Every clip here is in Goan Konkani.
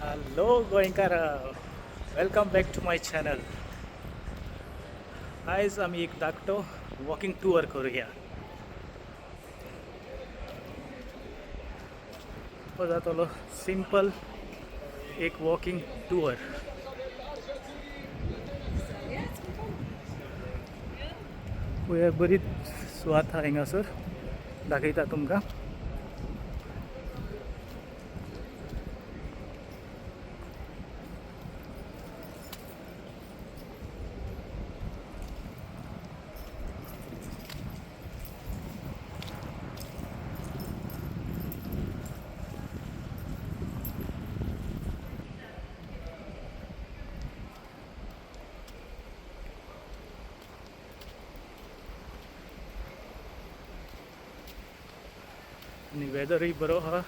हॅलो गोंयकार, welcome back to my channel. आयज आमी एक धाकटो वॉकिंग टूर करुया. हो जातलो सिंपल एक वॉकिंग टूर. पळया, बरीच सुवात आहा हिंगासर, दाखयता तुमकां. आनी वेदरूय बरो आहा.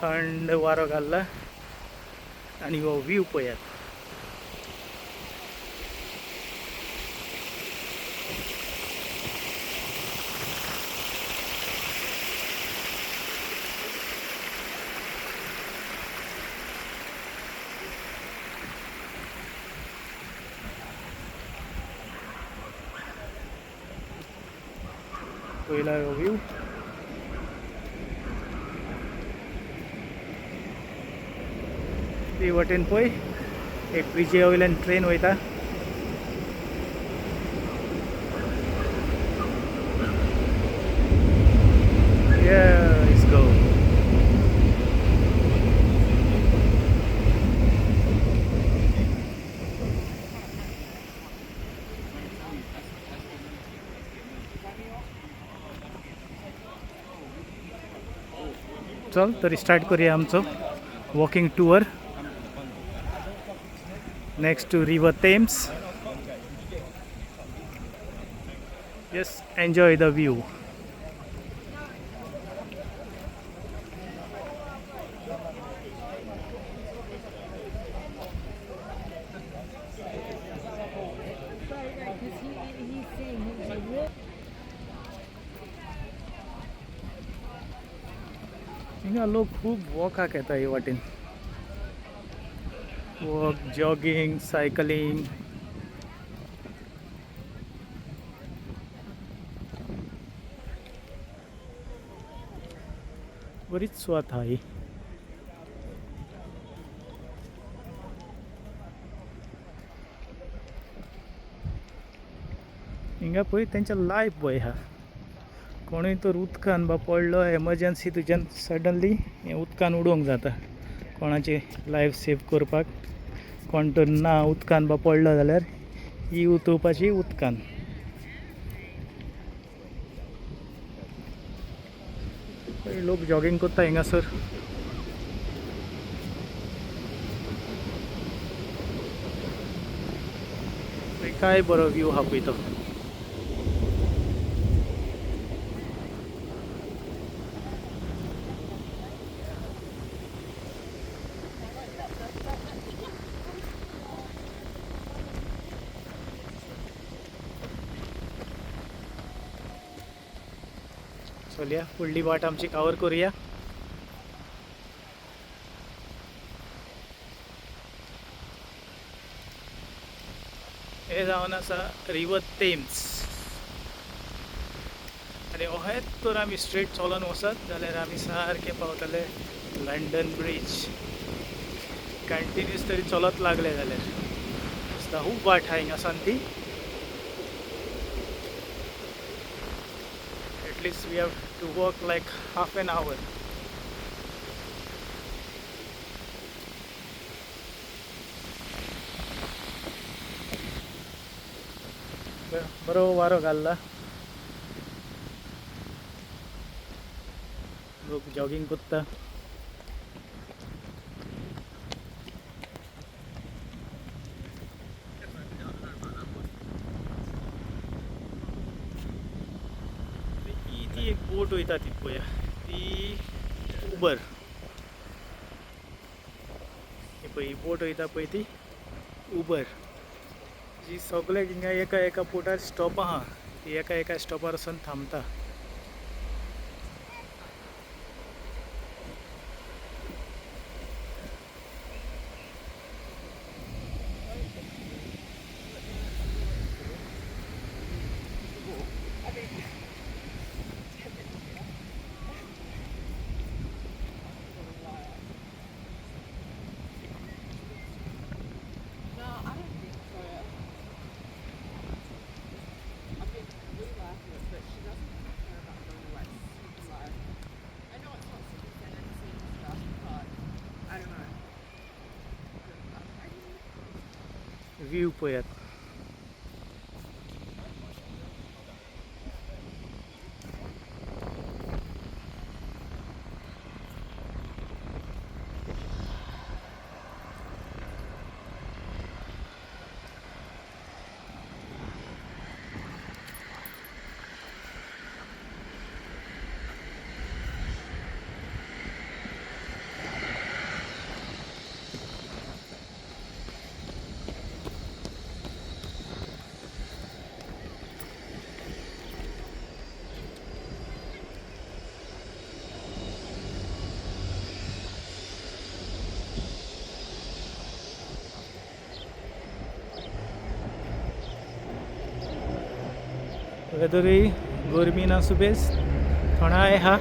थंड वारो घाल्ला आनी हो व्यू पळयात. पयला हो व्यू. ती वटेन पळय एक ब्रिजे वयल्यान ट्रेन वयता. Yeah, let's go. चल तरी स्टार्ट करूया आमचो walking tour next to river Thames. Just enjoy the view. Right, because he's saying he's a real हिंगा लोक खूब वॉकाक येता हे वाटेन, वॉक, जॉगिंग, सायकलिंग. बरीच सुवात आहा ही. हिंगा पळय तेंचे लायफ बॉय आहा. कोणूय तर उदकान बा पडलो, एमर्जन्सी, तुज्यान सडनली हें उदकान उडोवंक जाता कोणाची लायफ सेव करपाक. कोण तर ना उदकान बा पडलो जाल्यार ही उतोवपाची उदकान. लोक जॉगिंग करता हिंगासर. काय बरो व्यू आहा पळय तो. चलया, फुडली वाट आमची कवर करूया. हे जावन आसा रिवर तेम्स. आनी अहेच तर आमी स्ट्रेट चलोन वचत जाल्यार आमी सारके पावतले लंडन ब्रिज. कंटिन्यूस तरी चलत लागले जाल्यार दिसता खूब वाट आहा हिंगासान ती. At least we have to walk like half an hour. बरो वारो घाल्ला. लोक जॉगिंग करता. ती ती एक बोट वयता ती पळया, ती उबर. ही पळय, ही बोट वयता पळय ती उबर. जी सगळे हिंगा एका एका बोटार स्टॉप आहा, ती एका एका स्टॉपार वचून थांबता. व्यू पळयात. वेदरूय गरमी ना सुबेज, थंडाय आहा.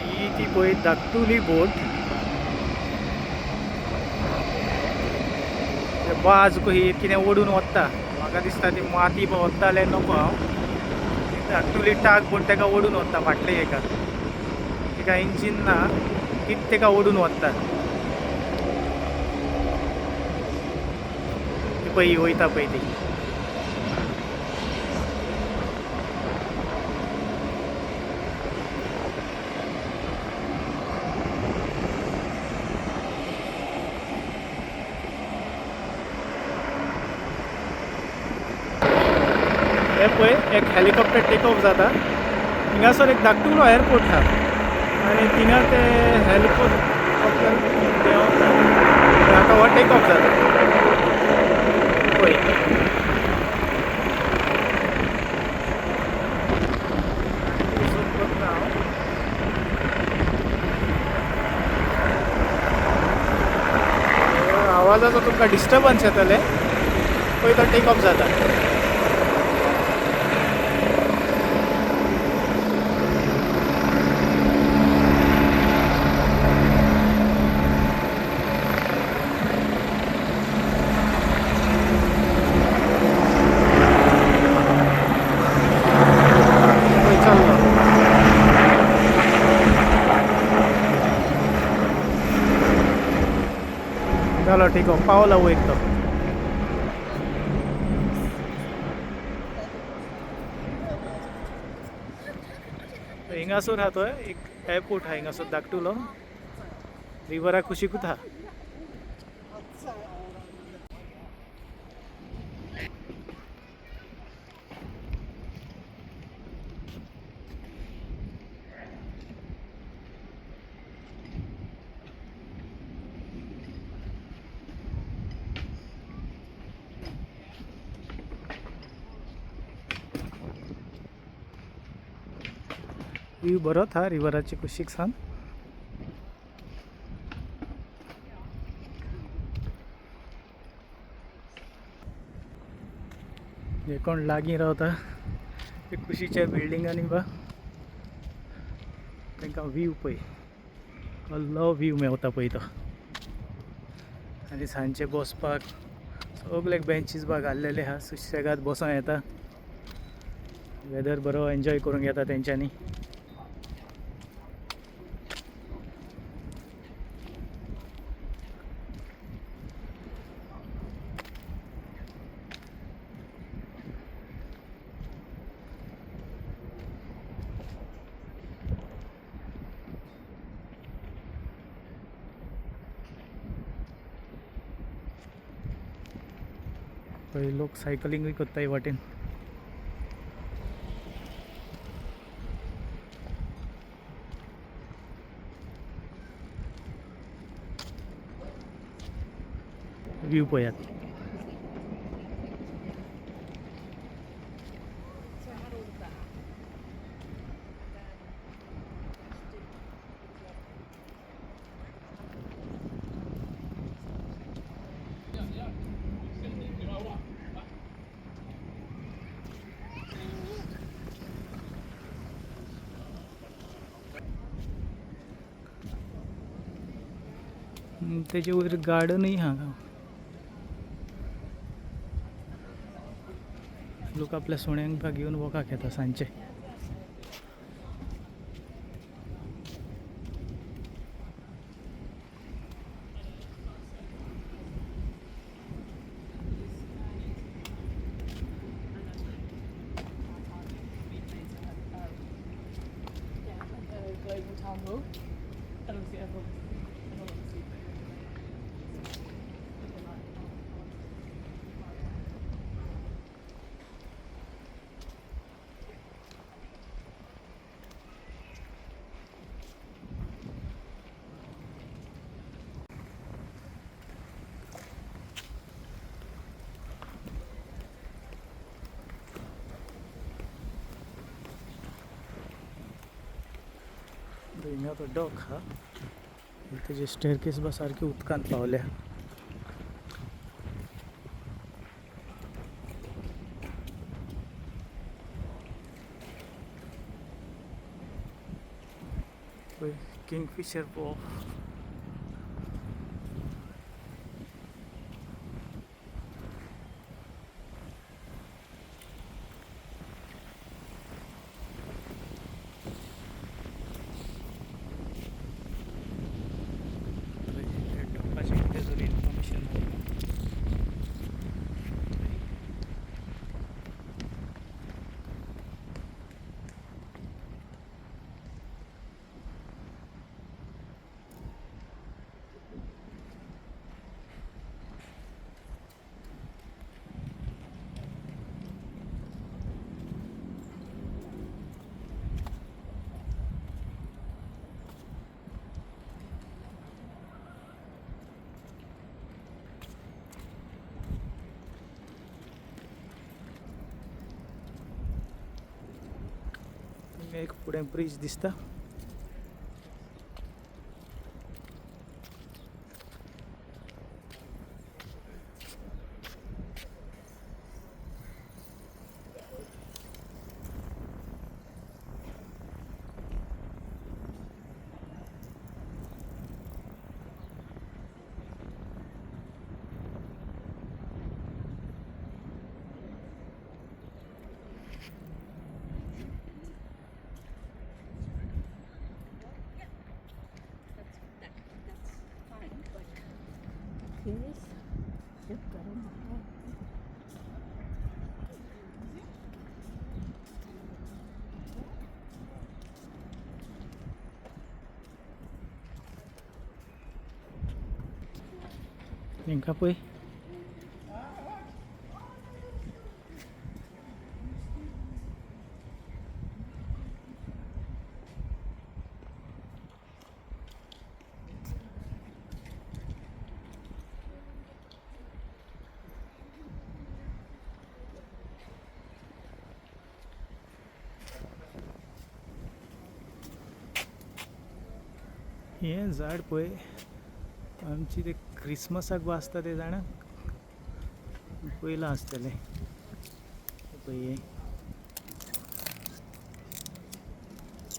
ही ती पळय धाकटुली बोट, बाज कही कितें ओडून वता. म्हाका दिसता ती माती वता जाल्यार नको हांव. ती धाकटुली टाक बोट ताका ओडून वता फाटले एका. तिका इंजीन ना, तीच ताका ओडून वता. ती पळय वयता पळय ती. हे पळय एक हेलिकॉप्टर टेक ऑफ जाता. हिंगासर एक धाकटुलो एअरपोर्ट आहा आनी थिंगा ते हेलिकॉप्टर देंवता. आतां हो टेक ऑफ जाता पळय. झूम करता हांव. आवाजाचो तुमकां डिस्टर्बन्स येतलें. पळय तो टेक ऑफ जाता. पळय चल्लो. जालो टेक ऑफ, पावला वयर तो. हिंगासर आहा तो एक एअरपोर्ट आहा हिंगासर धाकटुलो, रिवरा कुशीकूच आहा. व्यू बरोच हा रिवराचे कुशीक सान. जे कोण लागीं रावता ते कुशीच्या बिल्डिंगांनी बा तांकां व्यू पळय, कसलो व्यू मेवता पळय तो. आनी सांजचे बसपाक सगल्याक बेंचीस बा घाल्लेले आहा, सुशेगाद बसों येता. वेदर बरो एन्जॉय करूंक येता तेंच्यांनी. पळय लोक सायकलिंगूय करता हे वाटेन. व्यू पळयात. तेजे वयर गार्डनूय आहा. लोक आपल्या सुण्यांक घेवन वॉकाक येता सांजचे. Global town hall. And obviously everyone obviously हिंगा तो डॉक हा. तेजे स्टेअरकेस बा सारकी उदकांत पावल्या. पळय किंगफिशर वॉर्फ. डॉकाचें कितें तरी इन्फॉर्मेशन. एक फुडें ब्रिज दिसता. That's fine, but thing is, just गरम है. तांकां पळय, हें झाड पळय, आमची ते क्रिसमसाक बी आसता तें जाणा, पयलां आसतलें पळय. हें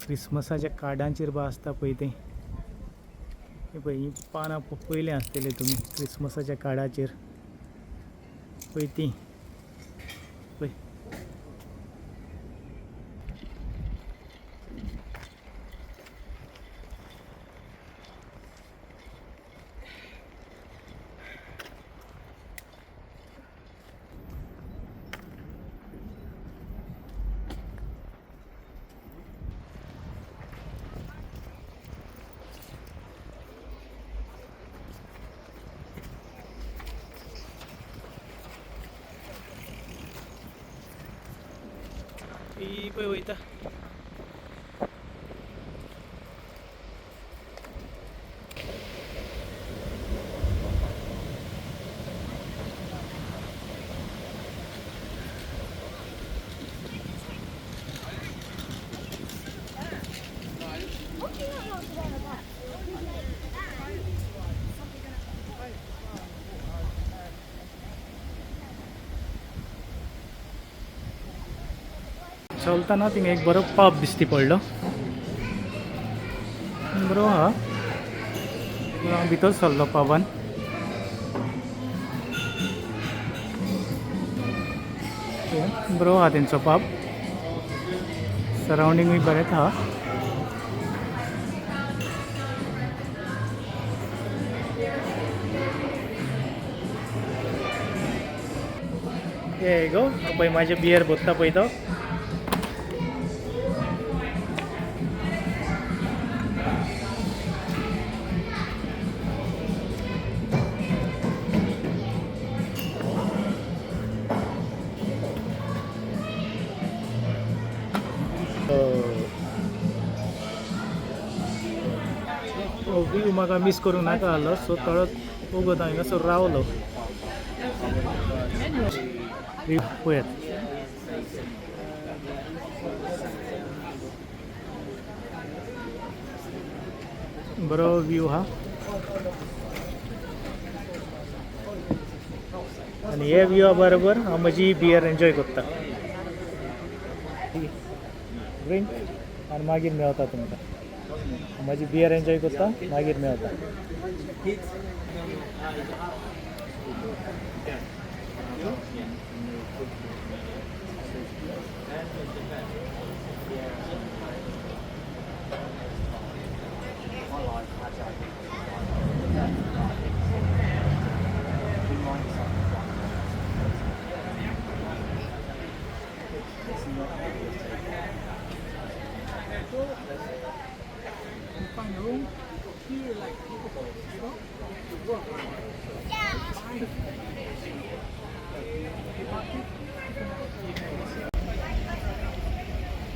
क्रिसमसाच्या कार्डांचेर बी आसता पळय तें. हें पळय, हीं पानां पयलें आसतलें तुमी क्रिसमसाच्या कार्डाचेर पळय तीं पळय. ही पळय वयता. चलतना थिंगा एक बरो पब दिसती पडलो, बरो आहा. हांव भितर सरलो पबान. बरो आहा तेंचो पब, सरावंडींगूय बरेंच आहा. हे गो पळय म्हाजे बियर भरता पळय तो. व्यू म्हाका मीस करूंक नाका आहलो, सो थोडो वगत हांव हिंगासर रावलो. पळयात बरो व्यू हा. आनी हे व्यूआ बरोबर हांव म्हजी बियर एन्जॉय करता. ड्रिंक आनी मागीर मेवता तुमकां. म्हजी बियर एन्जॉय करता, मागीर मेवता.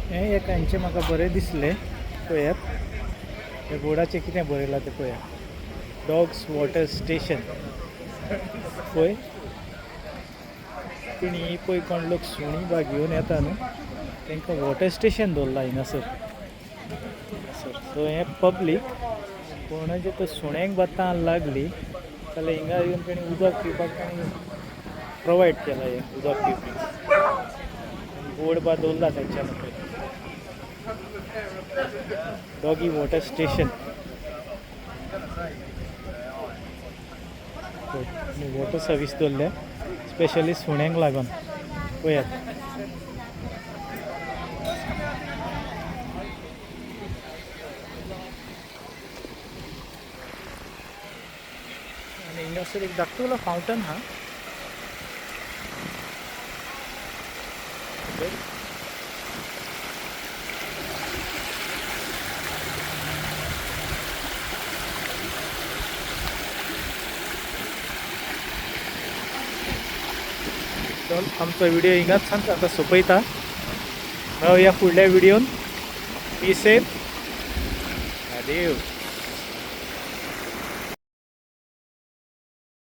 हें एक हांचें म्हाका बरें दिसलें. पळयात हे बोर्डाचेर कितें बरयलां तें पळयात. Dogs water station. पळय तेणी पळय कोण लोक सुणी बा घेवन येता न्हू, तांकां वॉटर स्टेशन दवरलां हिंगासर. सो हें पब्लीक कोणाचे तर सुण्यांक बा तान लागली जाल्यार हिंगा येवन तेणी उदक पिवपाक ताणी प्रोवायड केलां. हें उदक पिवपी बोर्ड बा दवरला तांच्यान पळय, doggy water station. Water service दवरल्या स्पेशली सुण्यांक लागून. पळयात आनी हिंगासर एक धाकटुलो फावंटन आहा. चल आमचो व्हिडिओ हिंगाच सांग आतां सोंपयता. मेळया फुडल्या व्हिडियोन. Be safe. आदेव.